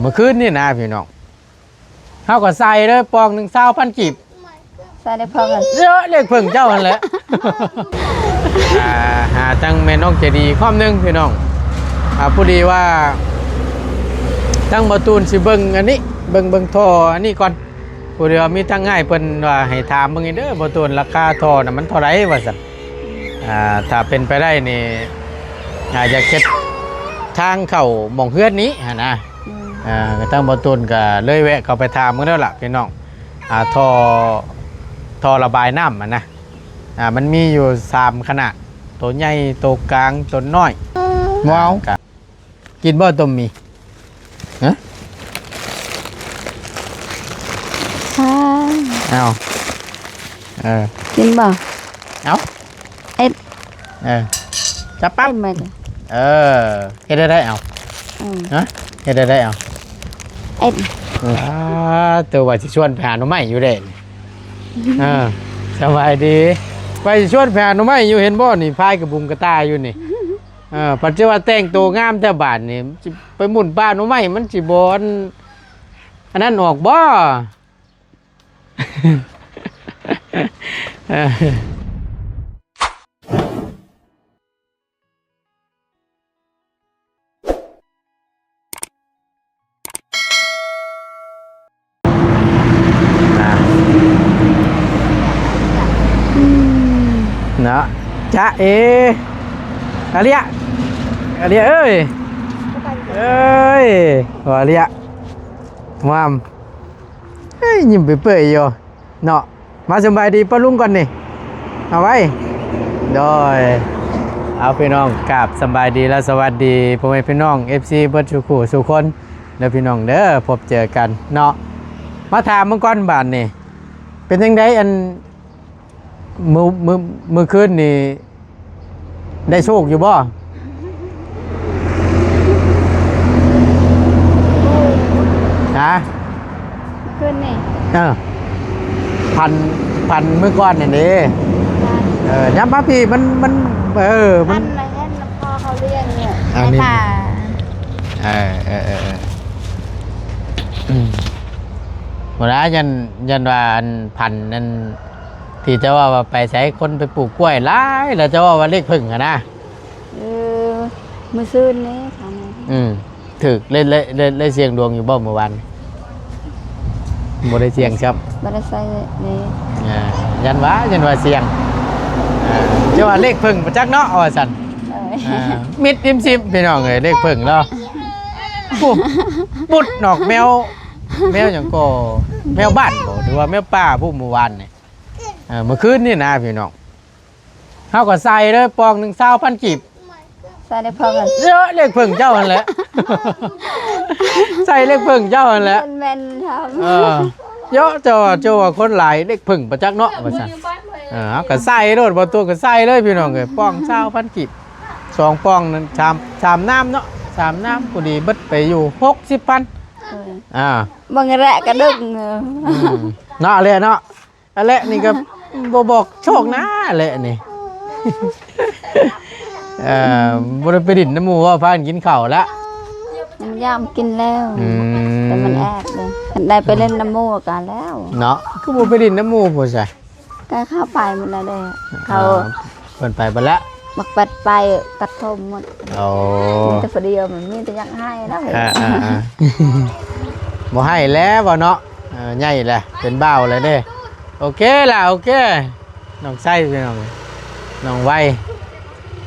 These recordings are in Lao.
ມື້ຄືນນີ້ນະພີ່ນ້ອງ ເຮົາກໍໃສ່ເລີຍ ປ່ອງໜຶ່ງຊາວພັນກີບ ໃສ່ໄດ້ພໍກັນ ເອີ ເລກເພິ່ງເຈົ້າຫັ້ນແຫຼະ. ອ່າ ຫາທາງແມ່ນ້ອງໃຈດີອີກຮອບໜຶ່ງພີ່ນ້ອງ ອ່າ ພໍດີວ່າທາງບ່າວຕູນຊິເບິ່ງອັນນີ້ ເບິ່ງ ເບິ່ງທໍ່ອັນນີ້ກ່ອນ. ພໍດີວ່າມີທາງອ້າຍເພິ່ນວ່າໃຫ້ຖາມເບິ່ງເດີ ບ່າວຕູນ ລາຄາທໍ່ນະມັນເທົ່າໃດວ່າຊັ້ນ. ອ່າ ຖ້າເປັນໄປໄດ້ນີ້ ອ່າ ຢາກເຮັດທາງເຂົ້າໝ່ອງເຮືອນນີ້ຫັ້ນນະ. ອືມ ອ່າ ທາງບ່າວຕູນກໍເລີຍແວະເຂົ້າໄປຖາມເບິ່ງແລ້ວລະພີ່ນ້ອງ. ອ່າ ທໍ່ ທໍ່ລະບາຍນ້ຳຫັ້ນນະ ອ່າ ມັນມີຢູ່ສາມຂະໜາດ ໂຕໃຫຍ່ ໂຕກາງ ໂຕນ້ອຍ. ວ້າວ ອ່າ ກໍ ກິນບໍ່ຕົ້ມໝີ່? ຮະ? ອ້າວ ເອົາ ເອີ ກິນບໍ່? ເອົາ ເອັດ ເອີ ຈັບປັບ ເອັດ ເອີ ເຮັດໄດ້ ເອົາ ອືມ ຮະ? ເຮັດໄດ້ ເອົາ ເອັດ ອືມ ອ່າ ຕົວວ່າຊິຊວນໄປຫາໜໍ່ໄມ້ຢູ່ເດ້. ເອີ ສະບາຍດີ ໄປຊິຊວນໄປຫາໜໍ່ໄມ້ຢູ່ ເຫັນບໍ່ນີ້ ພາຍກະບຸງກະຕ່າຢູ່ນີ້. ເອີ ປັດຈຸບັນແຕ່ງໂຕງາມແທ້ບາດນີ້ ຊິໄປໝຸ່ນປ່າໜໍ່ໄມ້ ມັນຊິບໍ່ອັນ ອັນນັ້ນອອກບໍ່? ເອີ ນະ ອືມ ນະ ຈ໊ະເອ ອາເລຍ ອາເລຍເອີຍ ເອີຍ ອາເລຍ ງາມ ເອີຍ ຍິ້ມເປີຍໆຢູ່ເນາະ. ມາສະບາຍດີປ້າລຸງກ່ອນນີ້ ເອົາໄວ້ ໂດຍ ເອົາ ພີ່ນ້ອງ ກາບສະບາຍດີ ແລະ ສະຫວັດດີພໍ່ແມ່ພີ່ນ້ອງ ເອັຟຊີ ເບິດສູ່ຄູ່ສູ່ຄົນເດີພີ່ນ້ອງເດີ ພົບເຈີກັນເນາະ. ມາຖາມເບິ່ງກ່ອນບາດນີ້ ເປັນຈັ່ງໃດ ອັນ ມື້ ມື້ ມື້ຄືນນີ້ ໄດ້ໂຊກຢູ່ບໍ່? ຮະ? ຄືນນີ້ ເອີ ພັນ ພັນມື້ກ່ອນນັ້ນເດ້ ເອີ ຍັບມາພີ້ ມັນ ມັນ ເອີ ມັນ ພັນລະເຫັນພໍ່ເຂົາລ້ຽງຢູ່ ອັນນີ້ ໃນປ່າ ເອີ ເອີ ເອີ ເອີ ອືມ ບໍ່ລະ ຢ້ານ ຢ້ານວ່າ ອັນ ພັນນັ້ນ ທີ່ເຈົ້າເວົ້າວ່າໄປໃສ ຄົນໄປປູກກ້ວຍຫຼາຍ ແລ້ວເຈົ້າເວົ້າວ່າເລກເຜິ້ງຫັ້ນນະ. ເອີ ມື້ຊືນນີ້ ອືມ ຖືກ ໄດ້ ໄດ້ ໄດ້ ໄດ້ສ່ຽງດວງຢູ່ບໍ່ມື້ວານ? ບໍ່ໄດ້ສ່ຽງຊ້ຳ ບໍ່ໄດ້ໃສ່ເດ້ ອ່າ ຢ້ານວ່າ ຢ້ານວ່າສ່ຽງ ອ່າ ເຈົ້າວ່າເລກເຜິ້ງປະຈັກເນາະ ວ່າຊັ້ນ ເອີ ອ່າ ມິດອິມຊິບ ພີ່ນ້ອງເອີຍ ເລກເຜິ້ງເນາະ. ໂອ້ ປຸດນອກແມວ ແມວຫຍັງກໍ ແມວບ້ານບໍ່ ຫຼືວ່າແມວປ່າຜູ້ມື້ວານນີ້ ເອີ ມື້ຄືນນີ້ນະພີ່ນ້ອງ ເຮົາກໍໃສ່ເລີຍ ປ່ອງໜຶ່ງຊາວພັນກີບ ໃສ່ໄດ້ພໍກັນ ເອີ ເລກເຜິ້ງເຈົ້າຫັ້ນແຫຼະ ໃສ່ເລກເຜິ້ງເຈົ້າຫັ້ນແຫຼະ ແມ່ນໆ ເອີ ເຍາະ ເຈົ້າວ່າ ເຈົ້າວ່າຄົນຫຼາຍ ເລກເຜິ້ງປະຈັກເນາະ ວ່າຊັ້ນ ເອີ ເຮົາກໍໃສ່ໂລດ ບໍ່ຕົວກໍໃສ່ເລີຍ ພີ່ນ້ອງເອີຍ ປ່ອງຊາວພັນກີບ ສອງປ່ອງນັ້ນ ສາມ ສາມນ້ຳເນາະ ສາມນ້ຳ ພໍດີເບິດໄປຢູ່ຫົກສິບພັນ ເອີ ອ່າ ເບິ່ງແລະກະດຶງ ອືມ ເນາະ ແລະເນາະ ອັນແລະນີ້ກໍບໍ່ບອກໂຊກນະ ແລະນີ້ ເອີ ບໍ່ໄດ້ໄປຫຼິ້ນນຳໝູ່ ວ່າພາກັນກິນເຂົ້າລະ ມັນຢາມກິນແລ້ວ ອືມ ແຕ່ມັນແອບເດ້ ຄັນໄດ້ໄປຫຼິ້ນນຳໝູ່ກໍແລ້ວເນາະ ຄືບໍ່ໄປຫຼິ້ນນຳໝູ່ພຸ້ນຊະ ກໍເຂົາໄປໝົດແລ້ວເດ້ ເຂົາ ອ່າ ເພິ່ນໄປເບິດລະ ບັກແປດໄປຕັດຜົມໝົດ ໂອ້ ມີແຕ່ຜູ້ດຽວ ມັນມີແຕ່ຢາກໃຫ້ນະ ອ່າໆໆ ບໍ່ໃຫ້ແລ້ວເນາະ ເອີ ໃຫຍ່ແລ້ວ ເປັນບ່າວແລ້ວເດ້ ໂອເຄລະ ໂອເຄ ນ້ອງໄຊ ພີ່ນ້ອງ ນ້ອງໄວ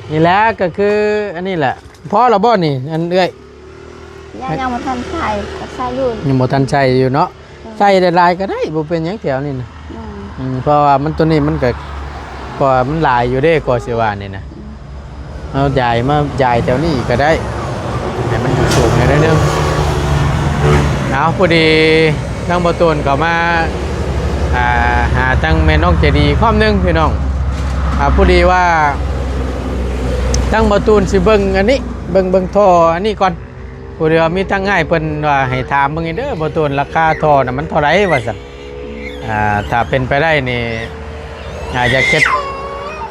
ນີ້ແຫຼະ ກໍຄືອັນນີ້ແຫຼະ ພໍລະບໍ່ນີ້ ອັນເອື້ອຍ ຍັງ ຍັງບໍ່ທັນໃສ່ ກໍໃສ່ຢູ່ ຍັງບໍ່ທັນໃສ່ຢູ່ເນາະ ອືມ ໃສ່ຫຼາຍໆກໍໄດ້ ບໍ່ເປັນຫຍັງແຖວນີ້ນະ ອືມ ອືມ ເພາະວ່າມັນ ໂຕນີ້ມັນກໍ ເພາະວ່າມັນຫຼາຍຢູ່ເດ້ ກໍຊິວ່ານີ້ນະ ອືມ ເຮົາຢາຍມາ ຢາຍແຖວນີ້ອີກກໍໄດ້ ໃຫ້ມັນຢູ່ສູງແດ່ໜ້ອຍໜຶ່ງ ເອົາ ພໍດີທາງບ່າວຕູນເຂົ້າມາ ອ່າ ຫາທາງແມ່ນ້ອງໃຈດີອີກຮອບໜຶ່ງ ພີ່ນ້ອງ ອ່າ ພໍດີວ່າທາງບ່າວຕູນຊິເບິ່ງອັນນີ້ ເບິ່ງ ເບິ່ງທໍ່ອັນນີ້ກ່ອນ ພໍດີວ່າມີທາງອ້າຍເພິ່ນວ່າໃຫ້ຖາມເບິ່ງເດີ ບ່າວຕູນ ລາຄາທໍ່ນະມັນເທົ່າໃດວ່າຊັ້ນ ອ່າ ຖ້າເປັນໄປໄດ້ນີ້ ອ່າ ຢາກເຮັດ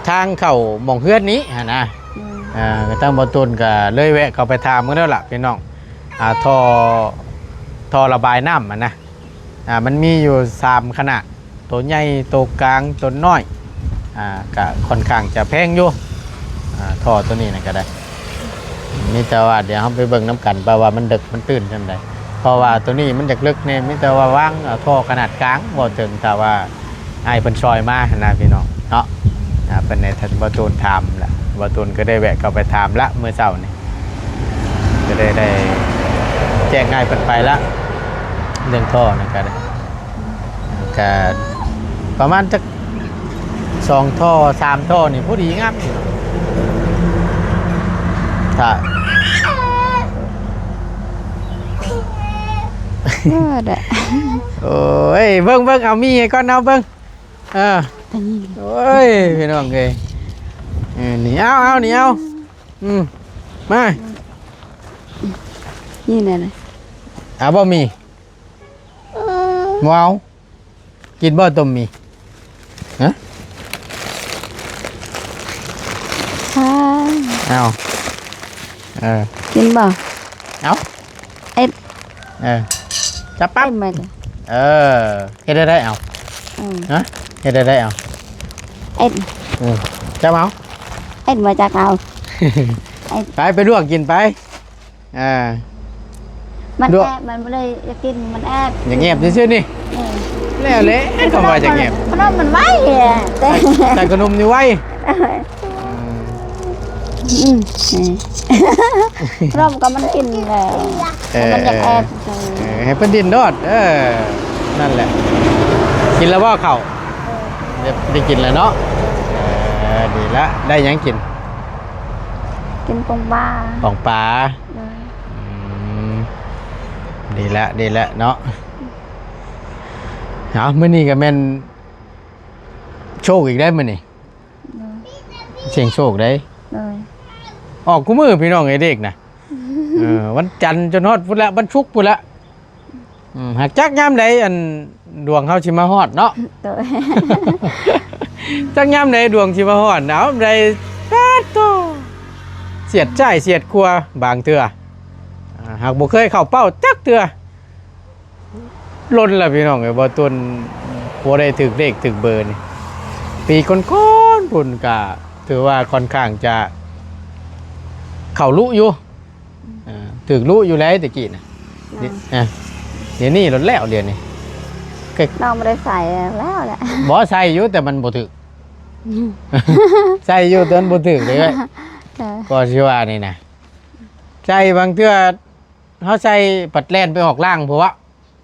ທາງເຂົ້າໝ່ອງເຮືອນນີ້ຫັ້ນນະ ອືມ ອ່າ ທາງບ່າວຕູນກໍເລີຍແວະເຂົ້າໄປຖາມເບິ່ງແລ້ວລະພີ່ນ້ອງ ອ່າ ທໍ່ ທໍ່ລະບາຍນ້ຳຫັ້ນນະ ອ່າ ມັນມີຢູ່ສາມຂະໜາດ ໂຕໃຫຍ່ ໂຕກາງ ໂຕນ້ອຍ ອ່າ ກະຄ່ອນຂ້າງຈະແພງຢູ່ ອ່າ ທໍ່ໂຕນີ້ນະກະໄດ້ ມີແຕ່ວ່າດຽວເຮົາໄປເບິ່ງນຳກັນ ວ່າມັນເດິກມັນຕື້ນສ່ຳໃດ ເພາະວ່າໂຕນີ້ມັນຢາກເລິກແດ່ ມີແຕ່ວ່າວາງ ອ່າ ທໍ່ຂະໜາດກາງ ເວົ້າເຖິງຖ້າວ່າອ້າຍເພິ່ນຊ່ອຍມາຫັ້ນນະພີ່ນ້ອງເນາະ ອ່າ ເພິ່ນໃຫ້ທ່ານບ່າວຕູນຖາມລະ ບ່າວຕູນກໍໄດ້ແວະເຂົ້າໄປຖາມລະມື້ເຊົ້ານີ້ ກໍໄດ້ ໄດ້ແຈ້ງອ້າຍເພິ່ນໄປລະ ເລື່ອງທໍ່ນັ້ນກໍໄດ້ ກໍປະມານຈັກສອງທໍ່ສາມທໍ່ນີ້ພໍດີງາມຢູ່ ຖ້າ ເອີ ໄດ້ ໂອ້ຍ ເບິ່ງ ເບິ່ງ ເອົາມີໃຫ້ກ່ອນ ເອົາເບິ່ງ ເອີ ໂອ້ຍ ພີ່ນ້ອງເອີຍ ເອີ ນີ້ ເອົາ ເອົາ ນີ້ ເອົາ ອືມ ມາ ນີ້ແຫຼະ ເອົາບໍ່ມີ ບໍ່ເອົາ ກິນບໍ່ຕົ້ມໝີ່? ຮະ? ເອົາ ເອີ ກິນບໍ່? ເອົາ ເອັດ ເອີ ຈັບປັບ ເອັດມາ ເອີ ເຮັດໄດ້ ເອົາ ເອີ ຮະ? ເຮັດໄດ້ ເອົາ ເອັດ ເອີ ຈັບເອົາ ເອັດມາຈາກເອົາ ເອັດ ໄປ ໄປລວກກິນໄປ. ອ່າ ມັນແອບ ມັນບໍ່ໄດ້ຢາກກິນ ມັນແອບ ຢາກແອບຊື່ໆນີ້ ເອີ ແລ້ວແຫຼະ ຄຳວ່າຢາກແອບ ຂະໜົມມັນໄວແຕ່ ແຕ່ຂະໜົມນີ້ໄວ ເອີ ອືມ ຂະໜົມກໍມັນກິນແລ້ວ ເອີ ມັນຢາກແອບ ເອີ ໃຫ້ເພິ່ນດິ້ນໂລດ ເອີ ນັ້ນແຫຼະ ກິນແລ້ວບໍ່ເຂົ້າ? ເອີ ໄດ້ ໄດ້ກິນແລ້ວເນາະ ເອີ ດີລະ ໄດ້ຫຍັງກິນ? ກິນປອງປາ ປອງປາ ໂດຍ ອືມ ດີແລ້ວ ດີແລ້ວເນາະ ເອົາ ມື້ນີ້ກໍແມ່ນໂຊກອີກໄດ໋ມື້ນີ້ ໂດຍ ສ່ຽງໂຊກໄດ໋ ໂດຍ ອອກຄູ່ມື້ພີ່ນ້ອງເອີຍເລກນະ ເອີ ວັນຈັນຈົນຮອດພຸ້ນລະ ວັນສຸກພຸ້ນລະ ອືມ ຫາກຈັກຍາມໃດ ອັນ ດວງເຮົາຊິມາຮອດເນາະ ໂດຍ ຈັກຍາມໃດດວງຊິມາຮອດ ເອົາໃດ ປາດໂທ້ ສຽດຊ້າຍສຽດຂວາບາງເທື່ອ ອ່າ ຫາກບໍ່ເຄີຍເຂົ້າເປົ້າຈັກເທື່ອ ດົນລະພີ່ນ້ອງເອີຍ ບໍ່ຕົນ ບໍ່ໄດ້ຖືກເລກຖືກເບີນີ້ ປີກ່ອນໆພຸ້ນກະຖືວ່າຄ່ອນຂ້າງຈະເຂົ້າລຸຢູ່ ອ່າ ຖືກລຸຢູ່ແລ້ວແຕ່ກີ້ນະ ເອີ ດຽວນີ້ລົດແລ້ວ ດຽວນີ້ ນ້ອງບໍ່ໄດ້ໃສ່ແລ້ວແຫຼະ ບໍ່ໃສ່ຢູ່ ແຕ່ມັນບໍ່ຖືກ ໃສ່ຢູ່ ແຕ່ມັນບໍ່ຖືກເດ້ ເອີ ກໍຊິວ່ານີ້ນະ ໃສ່ບາງເທື່ອ ເຮົາໃສ່ບັດແລ່ນໄປອອກລ້າງພຸ້ນວະ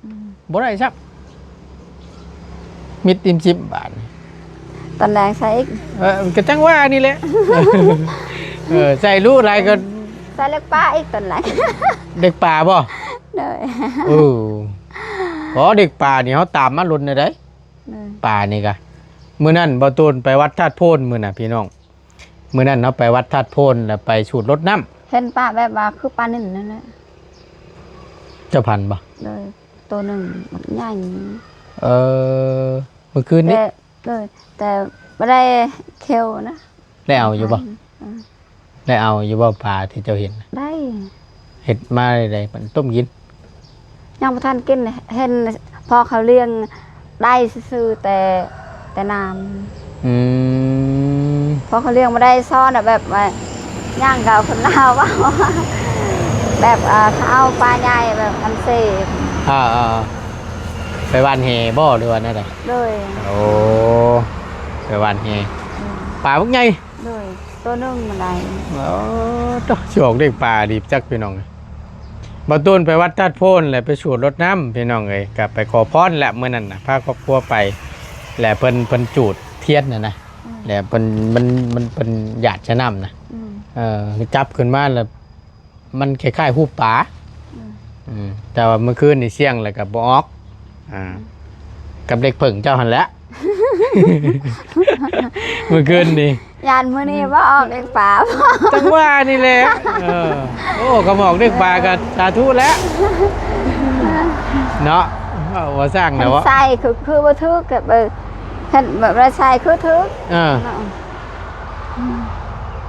ອືມ ບໍ່ໄດ້ຊ້ຳ ມິດຕິ່ມຊິບບາດ ຕອນແລງໃສ່ອີກ ເອີ ກໍຈັ່ງວ່ານີ້ແຫຼະ ເອີ ໃສ່ລຸຫຼາຍກໍ ໃສ່ເຫຼັກປາອີກຕອນແລງ ເຫຼັກປາບໍ່? ໂດຍ ເອີ ອໍ ເຫຼັກປານີ້ເຮົາຕາມມາລຸ້ນໄດ້ ໂດຍ ປານີ້ກະ ມື້ນັ້ນບ່າວຕູນໄປວັດທາດໂພນ ມື້ນະພີ່ນ້ອງ ມື້ນັ້ນເຮົາໄປວັດທາດໂພນ ແລ້ວໄປສູດລົດນ້ຳ ເຫັນປາແບບວ່າຄືປານິນນັ້ນແຫຼະ ເຈົ້າພັນບໍ່? ໂດຍ ໂຕໜຶ່ງບັກໃຫຍ່ ເອີ ມື້ຄືນນີ້ ແຕ່ ໂດຍ ແຕ່ບໍ່ໄດ້ເຂົ້ານະ ໄດ້ເອົາຢູ່ບໍ່? ເອີ ໄດ້ເອົາຢູ່ບໍ່ປາທີ່ເຈົ້າເຫັນ? ໄດ້ ເຮັດມາໄດ້ໃດ ມັນຕົ້ມກິນ? ຍັງບໍ່ທັນກິນ ເຫັນພໍ່ເຂົາລ້ຽງໄດ້ຊື່ໆ ແຕ່ ແຕ່ນ້ຳ ອືມ ພໍ່ເຂົາລ້ຽງບໍ່ໄດ້ ສອນແບບວ່າ ຍ່າງເຂົາຄົນລາວເວົ້າ ແບບ ເອີ ຖ້າເອົາປາໃຫຍ່ແບບອັນເຊ ອ່າ ອ່າ ໄປຫວ່ານແຫບໍ່ ຫຼືວ່າແນວໃດ? ໂດຍ ໂອ້ ໄປຫວ່ານແຫ ອືມ ປາບັກໃຫຍ່ ໂດຍ ໂຕໜຶ່ງມາໄດ້ ໂອ້ ໂຕ ຊິອອກເລກປາດີຈັກພີ່ນ້ອງ ບ່າວຕູນໄປວັດທາດໂພນ ແລ້ວໄປສູດລົດນ້ຳພີ່ນ້ອງເອີຍ ກໍໄປຂໍພອນແຫຼະມື້ນັ້ນນະ ພາຄອບຄົວໄປ ແລ້ວເພິ່ນ ເພິ່ນຈູດທຽນຫັ້ນນະ ອືມ ແລ້ວເພິ່ນ ມັນ ມັນ ເພິ່ນຢາດໃສ່ນ້ຳນະ ອືມ ເອີ ຈັບຂຶ້ນມາແລ້ວ ມັນຄ້າຍໆຮູບປາ ອືມ ອືມ ແຕ່ວ່າມື້ຄືນນີ້ສ່ຽງແລ້ວກໍບໍ່ອອກ ອ່າ ອືມ ກັບເດັກເຜິ້ງເຈົ້າຫັ້ນແຫຼະ ມື້ຄືນນີ້ ຢ້ານມື້ນີ້ບໍ່ອອກເດັກປາ ຈັ່ງວ່ານີ້ແຫຼະ ເອີ ໂອ້ ກໍອອກເດັກປາກໍສາທຸແຫຼະ ເນາະ ເວົ້າວ່າຊ່າງນະ ຄັນໃສ່ຄື ຄືບໍ່ຖືກ ກໍເບິ່ງ ຄັນແບບວ່າໃສ່ຄືຖືກ ເອີ ເນາະ. ອືມ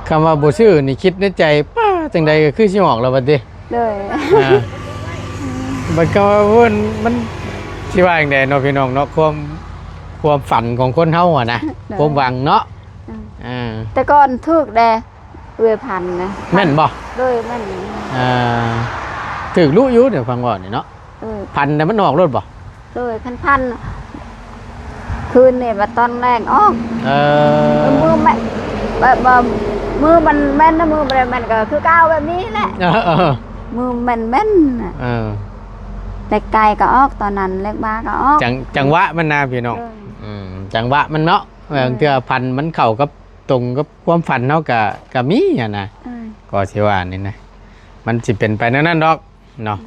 ຄຳວ່າບໍ່ຊື້ນີ້ຄິດໃນໃຈ ປ້າ ຈັ່ງໃດກໍຄືຊິອອກແລ້ວບັດນີ້ ໂດຍ ອ່າ ມັນກໍວ່າເພິ່ນ ມັນຊິວ່າຈັ່ງໃດເນາະ ພີ່ນ້ອງເນາະ ຄວາມ ຄວາມຝັນຂອງຄົນເຮົາຫັ້ນນະ ໂດຍ ຄວາມຫວັງເນາະ ອືມ ອ່າ ແຕ່ກ່ອນຖືກແດ່ ເອື້ອຍພັນນະ ແມ່ນບໍ່? ໂດຍ ແມ່ນ ອ່າ ຖືກລຸຢູ່ເດ້ ຟັງເວົ້ານີ້ເນາະ ເອີ ພັນແຕ່ມັນອອກໂລດບໍ່? ໂດຍ ຄັນພັນ ຄືນນີ້ວ່າຕອນແລງອອກ ເອີ ເອີ ມື້ແມ່ນ ແບບວ່າມື້ມັນແມ່ນນະ ມື້ບໍ່ໄດ້ແມ່ນກໍຄືເກົ່າແບບນີ້ແຫຼະ ເອີ ເອີ ມື້ແມ່ນໆນະ ເອີ ເລກໄກ່ກໍອອກຕອນນັ້ນ ເລກບ້າກໍອອກ ຈັງ ຈັງຫວະມັນນະພີ່ນ້ອງ ເອີ ອືມ ຈັງຫວະມັນເນາະ ເອີ ບາງເທື່ອພັນມັນເຂົ້າກັບ ຕົງກັບຄວາມຝັນເຮົາກໍ ກໍມີຫັ້ນນະ ເອີ ກໍຊິວ່ານີ້ນະ ມັນຊິເປັນໄປແນວນັ້ນດອກເນາະ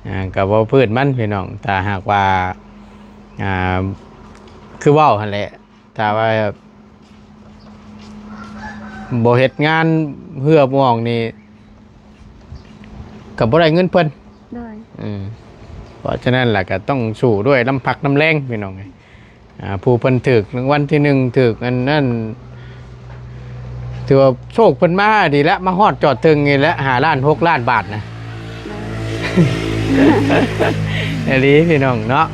ອ່າ ກໍບໍ່ພືດມັນພີ່ນ້ອງ ຖ້າຫາກວ່າ ອ່າ ຄືເວົ້າຫັ້ນແຫຼະ ຖ້າວ່າບໍ່ເຮັດງານເຮືອບໍ່ອອກນີ້ ກໍບໍ່ໄດ້ເງິນເພິ່ນ ໂດຍ ອືມ ເພາະສະນັ້ນລະກໍຕ້ອງສູ້ດ້ວຍນ້ຳພັກນ້ຳແຮງພີ່ນ້ອງເອີຍ ອ່າ ຜູ້ເພິ່ນຖືກລາງວັນທີໜຶ່ງ ຖືກອັນນັ້ນ ຖືວ່າໂຊກເພິ່ນມາດີແລ້ວ ມາຮອດຈອດເຖິງນີ້ແຫຼະ ຫ້າລ້ານ ຫົກລ້ານບາດນະ ອີ່ຫຼີພີ່ນ້ອງເນາະ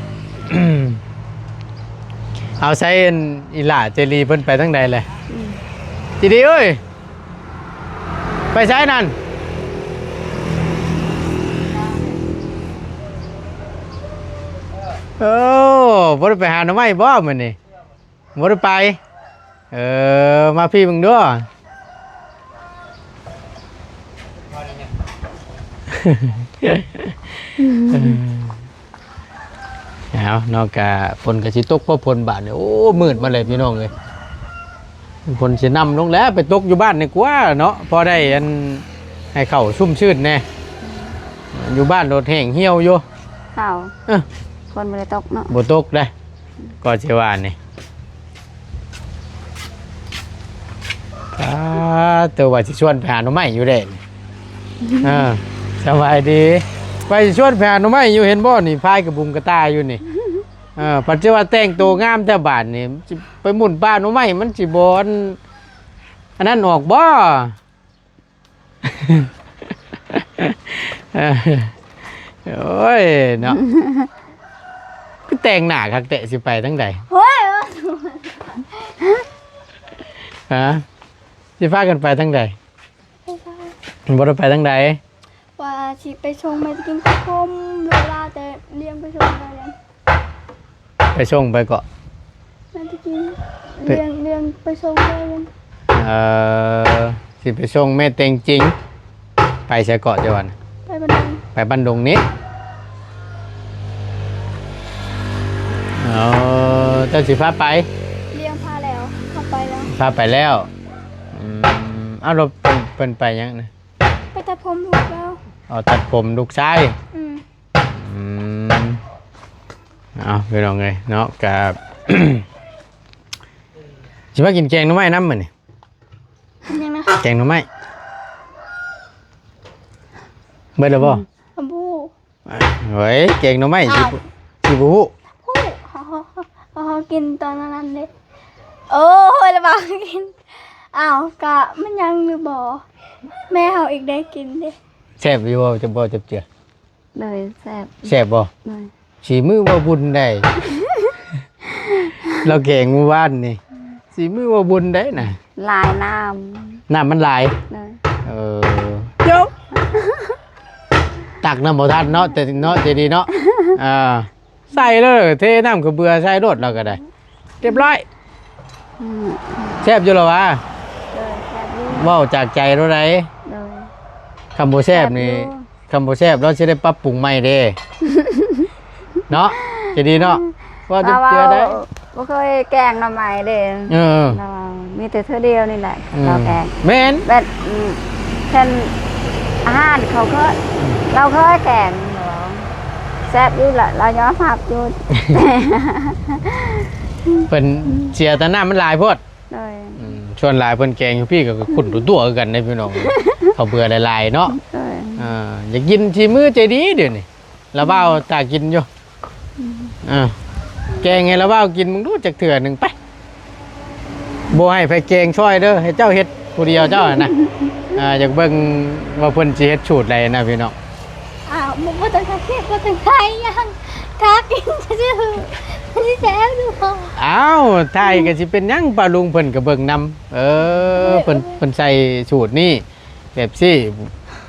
ເອົາໃສອັນອີ່ຫຼ້າເຈລີເພິ່ນໄປທາງໃດແລະ ອືມ ເຈລີເອີຍ ໄປໃສນັ້ນ? ໂອ້ ບໍ່ໄດ້ໄປຫາໜໍ່ໄມ້ບໍ່ມື້ນີ້? ບໍ່ໄດ້ໄປ ເອີ ມາພີ້ເບິ່ງດູ ເອົາເນາະ ກະຝົນກະຊິຕົກພໍ້ຝົນບາດນີ້ ໂອ້ ມືດມາແລ້ວພີ່ນ້ອງເອີຍ ຝົນຊິນຳລົງແລ້ວ ໄປຕົກຢູ່ບ້ານດີກວ່າເນາະ ພໍໄດ້ອັນ ໃຫ້ເຂົ້າຊຸ່ມຊື່ນແດ່ ຢູ່ບ້ານໂລດແຫ້ງຫ່ຽວຢູ່ ເຂົ້າ ເອີ ຝົນບໍ່ໄດ້ຕົກເນາະ ບໍ່ຕົກເດ້ ກໍຊິວ່ານີ້ ອ່າ ໂຕວ່າຊິຊວນໄປຫາໜໍ່ໄມ້ຢູ່ເດ້ ເອີ ສະບາຍດີ ໄປຊິຊວນໄປຫາໜໍ່ໄມ້ຢູ່ ເຫັນບໍ່ນີ້ ພາຍກະບຸງກະຕ່າຢູ່ນີ້ ເອີ ພັດຊິວ່າແຕ່ງໂຕງາມແທ້ບາດນີ້ ຊິໄປໝຸ່ນປ່າໜໍ່ໄມ້ ມັນຊິບໍ່ອັນ ອັນນັ້ນອອກບໍ່? ເອີ ໂອ້ຍເນາະ ຄືແຕ່ງໜ້າຄັກແທ້ ຊິໄປທາງໃດ? ໂອ້ຍ ຮະ ຊິພາກັນໄປທາງໃດ? ບໍ່ໄດ້ໄປທາງໃດ ວ່າຊິໄປສົ່ງແມ່ຕະກິນກັບຜົມ ເວລາແຕ່ລ້ຽງໄປສົ່ງໄປ ໄປສົ່ງໄປເກາະ ແມ່ຕະກິນ ໄປ ລ້ຽງ ລ້ຽງໄປສົ່ງໄປ ເອີ ຊິໄປສົ່ງແມ່ແຕ່ງຈິງ ໄປໃສເກາະເຈົ້າວ່ານະ? ໄປບ້ານດົງ ໄປບ້ານດົງນີ້ ເອີ ເຈົ້າຊິພາໄປ? ລ້ຽງພາແລ້ວ ພາໄປແລ້ວ ພາໄປແລ້ວ ອືມ ເອົາ ແລ້ວເພິ່ນ ເພິ່ນໄປຫຍັງນະ? ໄປຕັດຜົມລູກແລ້ວ ອໍ ຕັດຜົມລູກຊາຍ ອືມ ອືມ ເອົາ ພີ່ນ້ອງເອີຍເນາະ ກະ ຊິມາກິນແກງໜໍ່ໄມ້ນຳມື້ນີ້ ຫຍັງນະ? ແກງໜໍ່ໄມ້ ເບິດແລ້ວບໍ່? ອືມ ບໍ່ ເອີຍ ແກງໜໍ່ໄມ້ ອ້າວ ຊິ ຊິບໍ່ຮູ້? ຮູ້ ເຮົາ ເຮົາ ເຮົາ ເຮົາກິນຕອນນັ້ນເດ້ ໂອ້ຍ ລະບາກກິນ ອ້າວ ກະມັນຍັງຫຼືບໍ່? ແມ່ເຮົາອີກໄດ້ກິນເດ້ ແຊບຢູ່ບໍ່? ຈະບໍ່ຈັບເຈື່ອ ໂດຍ ແຊບ ແຊບບໍ່? ໂດຍ ສີມືເວົ້າບຸນໄດ໋ ລາວແກງມື້ວານນີ້ ສີມືເວົ້າບຸນໄດ໋ນະ ຫຼາຍນ້ຳ ນ້ຳມັນຫຼາຍ ໂດຍ ເອີ ຈົບ ຕັກນ້ຳບໍ່ທັນເນາະ ແຕ່ເນາະ ເຈດີເນາະ ອ່າ ໃສ່ເລີຍ ເທນ້ຳເຂົ້າເບືອໃສ່ໂລດ ລາວກໍໄດ້ ຮຽບຮ້ອຍ ອືມ ແຊບຢູ່ລະຫວາ? ໂດຍ ແຊບຢູ່ ເວົ້າຈາກໃຈໂລດໃດ໋ ໂດຍ ຄຳບໍ່ແຊບນີ້ ແຊບຢູ່ ຄຳບໍ່ແຊບ ລາວຊິໄດ້ປັບປຸງໃໝ່ເດ້ ເນາະ ຈະດີເນາະ ວ່າ ລາວເວົ້າ ເທື່ອໃດ໋ ບໍ່ເຄີຍແກງໜໍ່ໄມ້ເດ້ ເອີ ລາວເວົ້າ ມີແຕ່ເທື່ອດຽວນີ້ແຫຼະ ອືມ ລາວແກງ ແມ່ນ ແບບ ອືມ ເຊັ່ນ ອາຫານເຂົາເຄີຍ ອືມ ລາວເຄີຍແກງ ແຊບຢູ່ລະ ລາວຍອມຮັບຢູ່ ເພິ່ນເສຍແຕ່ນ້ຳມັນຫຼາຍໂພດ ໂດຍ ອືມ ສ່ວນຫຼາຍເພິ່ນແກງຢູ່ພີ້ກໍຂຸ້ນຕົວໆຄືກັນເດ້ພີ່ນ້ອງ ເຂົ້າເບືອຫຼາຍໆເນາະ ໂດຍ ອ່າ ຢາກກິນສີມືໃຈດີດຽວນີ້ ລາວບ່າວຖ້າກິນຢູ່ ອືມ ອ່າ ແກງໃຫ້ລາວບ່າວກິນເບິ່ງດູຈັກເທື່ອໜຶ່ງໄປ ບໍ່ໃຫ້ໃຜແກງຊ່ອຍເດີ ໃຫ້ເຈົ້າເຮັດຜູ້ດຽວເຈົ້າຫັ້ນນະ ອ່າ ຢາກເບິ່ງວ່າເພິ່ນຊິເຮັດສູດໃດນະພີ່ນ້ອງ ອ້າວ ບໍ່ ບໍ່ຕ້ອງຖ່າຍຄລິບ ບໍ່ຕ້ອງຖ່າຍຫຍັງ ທາກິນຊື່ໆ ຊິແຊວຢູ່ບໍ່? ອ້າວ ຖ່າຍກໍຊິເປັນຫຍັງ ປ້າລຸງເພິ່ນກໍເບິ່ງນຳ. ເອີ ເພິ່ນ ເພິ່ນໃສ່ສູດນີ້ແບບຊີ້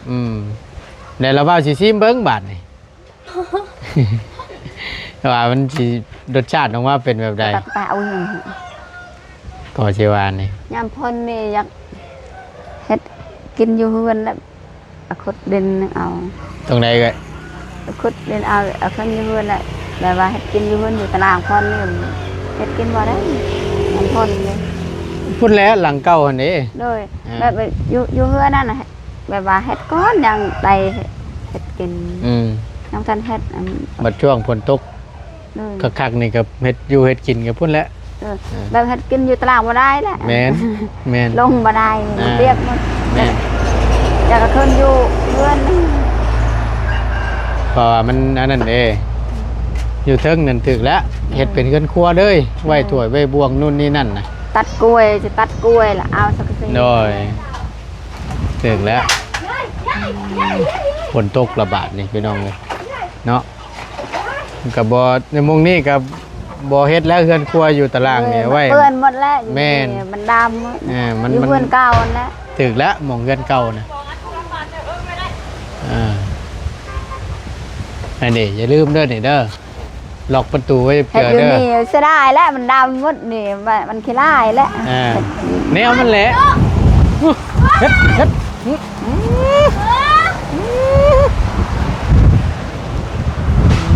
ອືມ ແລ້ວລະວ່າຊິຊີມເບິ່ງບາດນີ້ ວ່າມັນຊິລົດຊາດອອກມາເປັນແບບໃດ? ຕັດປາເອົາຫຍັງ? ກໍຊິວ່ານີ້ ຍາມຝົນນີ້ຢາກເຮັດກິນຢູ່ເຮືອນແລ້ວ ອາ ຂຸດດິນເອົາ. ຕົງໃດເອື້ອຍ? ຂຸດດິນເອົາ ເອົາຂຶ້ນຢູ່ເຮືອນແຫຼະ ແບບວ່າເຮັດກິນຢູ່ເຮືອນ ຢູ່ຕາລາງພອນນີ້ ເຮັດກິນບໍ່ໄດ້ ມັນພົ້ນເດ້. ພຸ້ນແຫຼະ ຫຼັງເກົ່າຫັ້ນເດ້. ໂດຍ ອ່າ ແບບວ່າຢູ່ ຢູ່ເຮືອນນັ້ນນະ ແບບວ່າເຮັດກ່ອນ ຍັງໄດ້ເຮັດ ເຮັດກິນ. ອືມ ຍັງບໍ່ທັນເຮັດ ອັນ ບັດຊ່ວງຝົນຕົກ ໂດຍ ຄັກໆ ນີ້ກໍເຮັດຢູ່ເຮັດກິນກັບພຸ້ນແຫຼະ. ເອີ ອ່າ ແບບເຮັດກິນຢູ່ຕະຫຼາດບໍ່ໄດ້ແຫຼະ. ແມ່ນ ແມ່ນ ລົງບໍ່ໄດ້ ອ່າ ປຽກໝົດ. ແມ່ນ ຢາກ ຢາກກະຄືນຢູ່ເຮືອນ ເພາະວ່າມັນອັນນັ້ນເດ້ ຢູ່ເທິງນັ້ນຖືກແລ້ວ ເຮັດເປັນເຮືອນຄົວເລີຍ ເອີ ໄວ້ຖ້ວຍໄວ້ບ່ວງ ນູ້ນນີ້ນັ້ນນະ. ຕັດກ້ວຍ ຊິຕັດກ້ວຍລະເອົາສັງກະສີ. ໂດຍ ຖືກແລ້ວ ຝົນຕົກລະບາດນີ້ ພີ່ນ້ອງເອີຍ ເນາະ. ກໍບໍ່ ໃນມຸມນີ້ກໍບໍ່ເຮັດແລ້ວ ເຮືອນຄົວຢູ່ຕະລ່າງນີ້ ເອີ ໄວ້ ມັນເປື້ອນໝົດແລ້ວ. ແມ່ນ ມັນດຳໝົດ. ເອີ ມັນ ຢູ່ເຮືອນເກົ່າຫັ້ນແຫຼະ. ຖືກແລ້ວ ໝ່ອງເຮືອນເກົ່ານະ. ເອີ ອັນນີ້ຢ່າລືມເດີນີ້ເດີ ລັອກປະຕູໄວ້ ເຮັດຢູ່ເທື່ອເດີ ນີ້ເສຍດາຍແລ້ວ ມັນດຳໝົດນີ້ ມັນ ມັນຂີ້ລ້າຍແລ້ວ. ອ່າ ແນວມັນແຫຼະ ເຮັດ ເຮັດ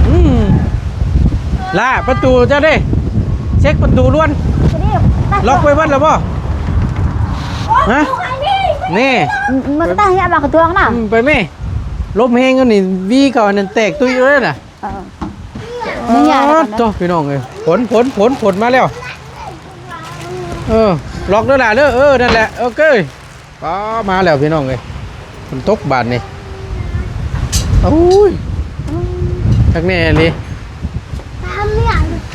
ອືມ ລະປະຕູເຈົ້າເດ້ ເຊັກປະຕູດ່ວນ. ລັອກໄວ້ເບິດແລ້ວບໍ່? ຮະ ນີ້ ມັນຕາຍຍາມາກະທວງນະ. ອືມ ໄປແມ່ ລົມແຮງອັນນີ້ ວີເຂົາອັນນັ້ນແຕກຕຸ້ຍເລີຍນະ. ເອີ ໂອ້ ນີ້ຍາກະນະ ໂອ້ ພີ່ນ້ອງເອີຍ ຝົນ ຝົນ ຝົນ ຝົນມາແລ້ວ. ເອີ ລັອກເດີຫຼ້າເດີ. ເອີ ນັ້ນແຫຼະ ໂອເຄ. ປ້າ ມາແລ້ວພີ່ນ້ອງເອີຍ ຝົນຕົກບາດນີ້. ໂອ້ຍ ຄັກແນ່ອີ່ຫຼີ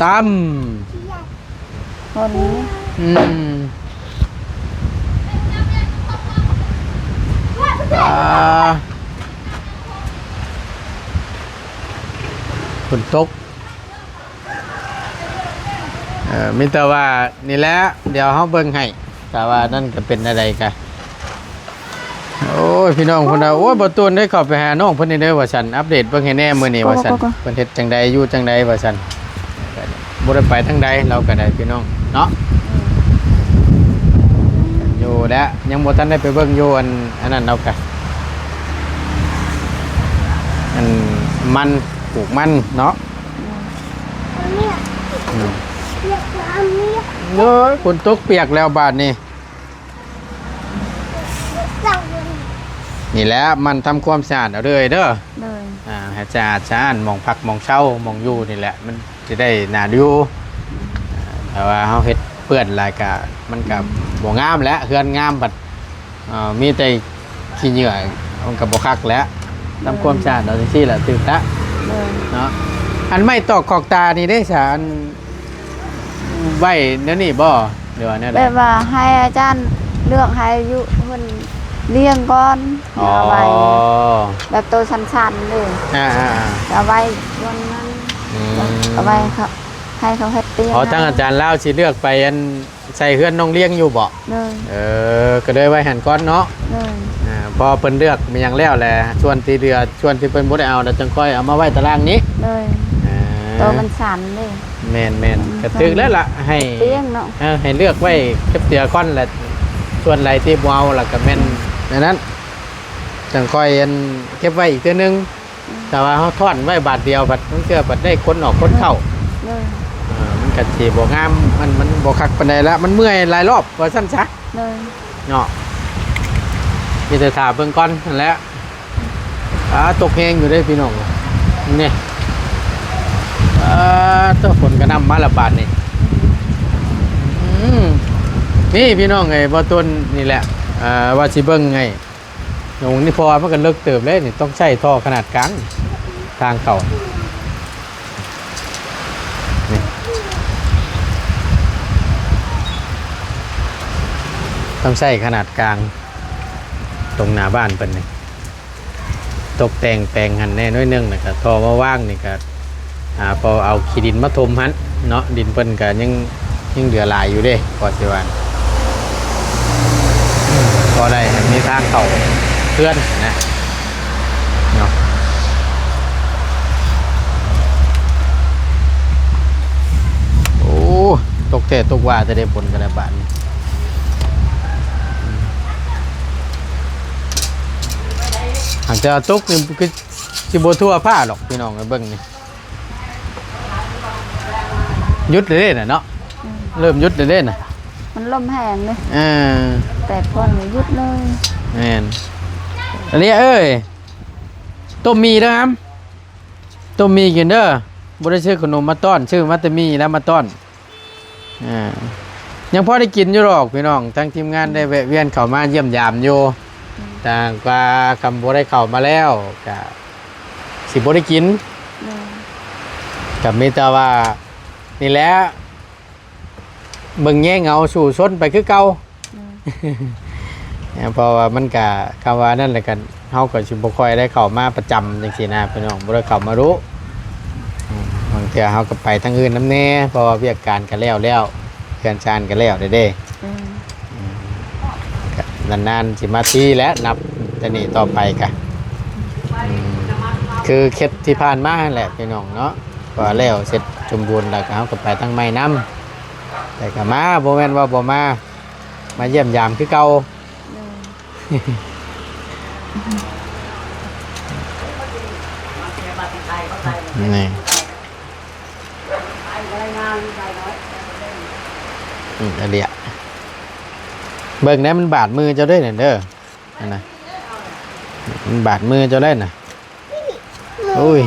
ຕຳ ຝົນ ອືມ ອ່າ ຝົນຕົກ. ເອີ ມີແຕ່ວ່ານີ້ແຫຼະ ດຽວເຮົາເບິ່ງໃຫ້ ຖ້າວ່ານັ້ນກໍເປັນແນວໃດກະ ໂອ້ຍ ພີ່ນ້ອງເພິ່ນວ່າ ໂອ້ຍ ບໍ່ຕູນໄດ້ເຂົ້າໄປຫານ້ອງເພິ່ນນີ້ເດີວ່າຊັ້ນ ອັບເດດເບິ່ງໃຫ້ແດ່ມື້ນີ້ວ່າຊັ້ນ ເພິ່ນເຮັດຈັ່ງໃດ ຢູ່ຈັ່ງໃດວ່າຊັ້ນ. ບໍ່ໄດ້ໄປທາງໃດ ລາວກໍໄດ້ ພີ່ນ້ອງເນາະ ຢູ່ແລ້ວ ຍັງບໍ່ທັນໄດ້ໄປເບິ່ງຢູ່ ອັນ ອັນນັ້ນ ລາວກະ ອັນ ມັນ ປູກມັນເນາະ. ອືມ ໂອ້ຍ ຝົນຕົກປຽກແລ້ວບາດນີ້. ນີ້ແຫຼະ ໝັ່ນທຳຄວາມສະອາດເອົາເດີ ເດີ. ໂດຍ ອ່າ ໃຫ້ສະອາດສະອ້ານ ໝ່ອງພັກໝ່ອງເຊົາ ໝ່ອງຢູ່ນີ້ແຫຼະ ມັນຊິໄດ້ໜ້າຢູ່. ອ່າ ຖ້າວ່າເຮົາເຮັດເປື້ອນຫຼາຍກະ ມັນກະ ອືມ ບໍ່ງາມແຫຼະ ເຮືອນງາມບັດ ອ່າ ມີແຕ່ຂີ້ເຫຍື້ອ ມັນກໍບໍ່ຄັກແຫຼະ. ໂດຍ ທຳຄວາມສະອາດເອົາຈັ່ງຊີ້ແຫຼະ ຖືກລະ. ໂດຍ ເນາະ ອັນໄມ້ຕອກຂອກຕານີ້ເດ້ສາ ອັນໄວ້ແນວນີ້ບໍ່ ຫຼືວ່າແນວໃດ? ແບບວ່າໃຫ້ອາຈານເລືອກໃຫ້ຢູ່ເພິ່ນລ້ຽງກ່ອນ. ອໍ ເອົາໄວ້ແບບໂຕສັ້ນໆເລີຍ. ອ່າໆໆ ເອົາໄວ້ບ່ອນນັ້ນ. ອືມ ເອົາໄວ້ເຂົາ ໃຫ້ເຂົາເຮັດຕຽງ. ອໍ ທາງອາຈານລາວຊິເລືອກໄປ ອັນ ໃສ່ເຮືອນນ້ອງລ້ຽງຢູ່ບໍ່? ໂດຍ ເອີ ກໍເລີຍໄວ້ຫັ້ນກ່ອນເນາະ. ໂດຍ ອ່າ ພໍເພິ່ນເລືອກມີຫຍັງແລ້ວແຫຼະ ສ່ວນທີ່ເຫຼືອ ສ່ວນທີ່ເພິ່ນບໍ່ໄດ້ເອົາລະ ຈັ່ງຄ່ອຍເອົາມາໄວ້ຕາລ່າງນີ້. ໂດຍ ອ່າ ໂຕມັນສັ້ນເດ້. ແມ່ນໆ ອືມ ກໍຖືກແລ້ວລະ ໃຫ້ ຕຽງເນາະ. ເອີ ໃຫ້ເລືອກໄວ້ເກັບເທື່ອກ່ອນລະ ສ່ວນໃດທີ່ບໍ່ເອົາລະ ກໍແມ່ນ ອືມ ແນວນັ້ນ ຈັ່ງຄ່ອຍ ອັນ ເກັບໄວ້ອີກເທື່ອໜຶ່ງ. ອືມ ແຕ່ວ່າເຮົາທ້ອນໄວ້ບາດດຽວ ບັດ ບາງເທື່ອບັດໄດ້ຄົນອອກຄົນເຂົ້າ. ໂດຍ ເອີ ມັນກໍຊິບໍ່ງາມ ມັນ ມັນບໍ່ຄັກປານໃດລະ ມັນເມື່ອຍຫຼາຍລອບວ່າຊັ້ນຊະ. ໂດຍ ເນາະ ມີແຕ່ຖ້າເບິ່ງກ່ອນຫັ້ນແຫຼະ. ອ່າ ຕົກແຮງຢູ່ເດ້ພີ່ນ້ອງ ນີ້ ອ່າ ຕົກ ຝົນກະໜ່ຳມາລະບາດນີ້. ອືມ ນີ້ພີ່ນ້ອງເອີຍ ບໍ່ຕົ້ນນີ້ແຫຼະ ອ່າ ວ່າຊິເບິ່ງໃຫ້ ໂອ້ ນີ້ ເພາະວ່າມັນກໍເລິກເຕີບເດ້ນີ້ ຕ້ອງໃຊ້ທໍ່ຂະໜາດກາງ ທາງເຂົ້ານີ້ ຕ້ອງໃຊ້ຂະໜາດກາງ ຕົງໜ້າບ້ານເພິ່ນນີ້. ຕົກແຕ່ງແປງຫັ້ນແດ່ໜ້ອຍໜຶ່ງ ແລ້ວກໍທໍ່ມາວາງນີ້ກໍ ອ່າ ພໍເອົາຂີ້ດິນມາຖົມຫັ້ນເນາະ ດິນເພິ່ນກໍຍັງ ຍັງເຫຼືອຫຼາຍຢູ່ເດ້ ພໍຊິວ່າ ພໍໄດ້ໃຫ້ມີທາງເຂົ້າເຮືອນນະເນາະ. ໂອ້ ຕົກແທ້ຕົກວ່າແຕ່ເດ້ຝົນກໍໄດ້ບາດນີ້ ຫາກແຕ່ວ່າຕົກນີ້ຄືຊິບໍ່ທົ່ວຟ້າດອກ ພີ່ນ້ອງເອີຍ ເບິ່ງນີ້ ຢຸດເລີຍເດ້ນະເນາະ ອືມ ເລີ່ມຢຸດເລີຍເດ້ນະ ມັນລົມແຮງເດ້ ເອີ ແຕ່ຝົນນີ້ຢຸດເລີຍ ແມ່ນ ອັນນີ້ເອີຍ ຕົ້ມໝີ່ເດີຫຳ ຕົ້ມໝີ່ກິນເດີ ບໍ່ໄດ້ຊື້ຂະໜົມມາຕ້ອນ ຊື້ມາແຕ່ໝີ່ແລ້ວມາຕ້ອນ ອ່າ ຍັງພໍໄດ້ກິນຢູ່ດອກພີ່ນ້ອງ ທາງທີມງານໄດ້ແວະວຽນເຂົ້າມາຢ້ຽມຢາມຢູ່ ອືມ ຕ່າງວ່າຄັນບໍ່ໄດ້ເຂົ້າມາແລ້ວກະຊິບໍ່ໄດ້ກິນ ໂດຍ ກະມີແຕ່ວ່ານີ້ແຫຼະ ເບິ່ງແຍງເອົາ ສູ້ຊົນໄປຄືເກົ່າ ອືມ ເພາະວ່າມັນກະ ຄຳວ່ານັ້ນແຫຼະ ກະ ເຮົາກໍຊິບໍ່ຄ່ອຍໄດ້ເຂົ້າມາປະຈຳຈັ່ງຊີ້ນະ ພີ່ນ້ອງ ບໍ່ໄດ້ເຂົ້າມາດຸ ອືມ ບາງເທື່ອເຮົາກໍໄປທາງອື່ນນຳແດ່ ເພາະວ່າວຽກການກໍແລ້ວແລ້ວ ເຮືອນຊານກໍແລ້ວແລ້ວເດ້ ອືມ ອືມ ກໍນານໆຊິມາທີແຫຼະ ນັບແຕ່ນີ້ຕໍ່ໄປກະ ອືມ ຄືເຂດທີ່ຜ່ານມາຫັ້ນແຫຼະ ພີ່ນ້ອງເນາະ ເພາະວ່າແລ້ວເສັດສົມບູນແລ້ວ ກໍເຮົາກໍໄປທາງໃໝ່ນຳ ແຕ່ກໍມາ ບໍ່ແມ່ນວ່າບໍ່ມາ ມາຢ້ຽມຢາມຄືເກົ່າ ໂດຍ ນີ້ ອືມ ອັນເດຍ ເບິ່ງແດ່ ມັນບາດມືເຈົ້າເດ້ນັ້ນເດີ ອັນນະ ມັນບາດມືເຈົ້າໄດ້ນະ ໂອ້ຍ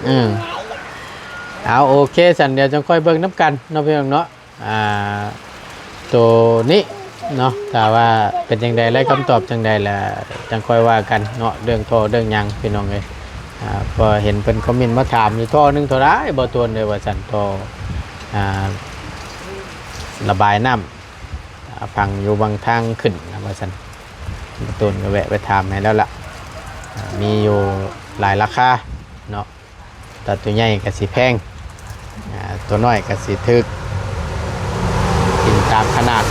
ອືມ ເອົາ ໂອເຄ ຊັ້ນດຽວຈັ່ງຄ່ອຍເບິ່ງນຳກັນເນາະ ພີ່ນ້ອງເນາະ. ອ່າ ໂຕນີ້ເນາະ ຖ້າວ່າເປັນຈັ່ງໃດ ແລະ ຄຳຕອບຈັ່ງໃດ ແລ້ວຈັ່ງຄ່ອຍວ່າກັນເນາະ ເລື່ອງທໍ່ເລື່ອງຫຍັງ ພີ່ນ້ອງເອີຍ. ອ່າ ເພາະເຫັນເພິ່ນຄອມເມັນມາຖາມຢູ່ ທໍ່ໜຶ່ງເທົ່າໃດບໍ່ໂຕນເອີຍ ວ່າຊັ້ນ ທໍ່ ອ່າ ລະບາຍນ້ຳ ອ່າ ຝັງຢູ່ບາງທາງຂຶ້ນນະ ວ່າຊັ້ນ. ບໍ່ໂຕນກໍແວະໄປຖາມໃຫ້ແລ້ວລະ ອ່າ ມີຢູ່ຫຼາຍລາຄາເນາະ. ແຕ່ຕົວໃຫຍ່ກໍຊິແພງ ອ່າ ຕົວນ້ອຍກໍຊິຖືກ ກິນຕາມຂະໜາດ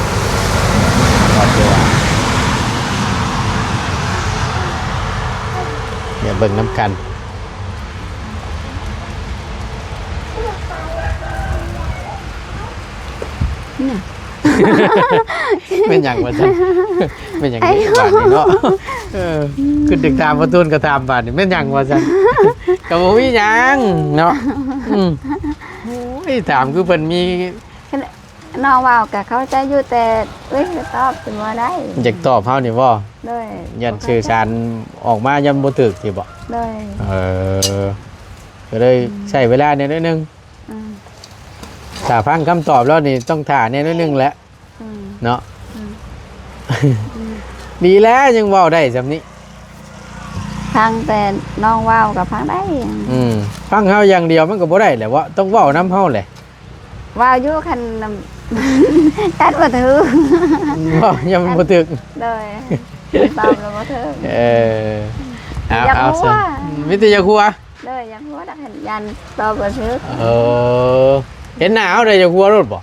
ກໍຖືວ່າ ດຽວເບິ່ງນຳກັນ. ແມ່ນຫຍັງວ່າຊັ້ນ ແມ່ນຫຍັງ ໄອ້ ບາດນີ້ເນາະ ເອີ ອືມ ຄືດຶກຖາມບໍ່ໂຕນກໍຖາມບາດນີ້ ແມ່ນຫຍັງວ່າຊັ້ນ ກໍບໍ່ມີຫຍັງເນາະ ອືມ ໂອ້ຍ ຖາມຄືເພິ່ນມີ ນ້ອງເວົ້າກໍເຂົ້າໃຈຢູ່ ແຕ່ເອີຍ ຕອບຊິບໍ່ໄດ້ ຢາກຕອບເຮົານີ້ບໍ່ ໂດຍ ຢ້ານສື່ສານອອກມາຢ້ານບໍ່ຖືກຊິບໍ່ ໂດຍ ເອີ ກໍເລີຍ ອືມ ໃຊ້ເວລາແດ່ໜ້ອຍໜຶ່ງ ອືມ ຖ້າຟັງຄຳຕອບແລ້ວນີ້ຕ້ອງຖ້າແດ່ໜ້ອຍໜຶ່ງແຫຼະ ອືມ ເນາະ ອືມ ອືມ ດີແລ້ວຍັງເວົ້າໄດ້ຊ່ຳນີ້ ຟັງແຕ່ນ້ອງເວົ້າກໍຟັງໄດ້ ອືມ ຟັງເຮົາຢ່າງດຽວມັນກໍບໍ່ໄດ້ແຫຼະເວາະ ຕ້ອງເວົ້ານຳເຮົາແຫຼະ ເວົ້າຢູ່ຄັນ ຄັນບໍ່ຖືກ ເວົ້າຍັງບໍ່ຖືກ ໂດຍ ຕອບແລ້ວບໍ່ຖືກ ເອີ ເອົາ ຢາກ ເອົາ ຫົວ ມີແຕ່ຢາກຫົວ ໂດຍ ຢາກຫົວ ຢານຕອບບໍ່ຖືກ ເອີ ເຫັນໜ້າເຮົາໄດ້ຢາກຫົວໂລດບໍ່?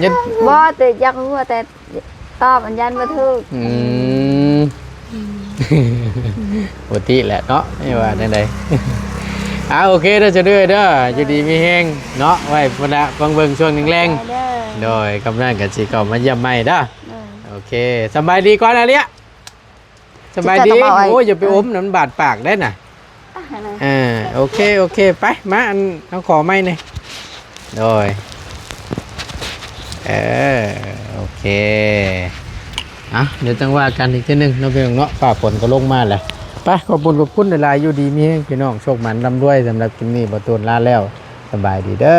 ຍັງ ບໍ່ ແຕ່ຢາກຮູ້ ແຕ່ຕອບອັນຢ້ານບໍ່ຖືກ ອືມ ອືມ ປົກກະຕິແຫຼະເນາະ ບໍ່ວ່າແນວໃດ ອ່າ ໂອເຄເດີ ສະເດີເດີ ຢູ່ດີມີແຮງເນາະ ໄວ້ພຸ້ນລະ ຟັງເບິ່ງຊ່ວງແລງໆ ໂດຍ ກຳລັງກໍຊິເຂົ້າມາຢ້ຽມໃໝ່ເດີ ໂດຍ ໂອເຄ ສະບາຍດີກ່ອນ ອາເລຍ. ສະບາຍດີ ໂອ້ຍ ຢ່າໄປອົມນຳ ມັນບາດປາກໄດ້ນະ ອ່າ ໂອເຄ ໂອເຄ ໄປ ມາ ອັນ ເຮົາຂໍໄມ້ແດ່ ໂດຍ ເອີ ໂອເຄ ອ່ະ ດຽວຈັ່ງວ່າກັນອີກເທື່ອໜຶ່ງເນາະ ພີ່ນ້ອງເນາະ ຟ້າຝົນກໍລົງມາແລ້ວ ໄປ ຂອບຄຸນ ຂອບຄຸນຫຼາຍໆ ຢູ່ດີມີແຮງ ພີ່ນ້ອງ ໂຊກໝານ ລ່ຳລວຍ ສຳລັບຄລິບນີ້ ບໍ່ໂຕນລາແລ້ວ ສະບາຍດີເດີ.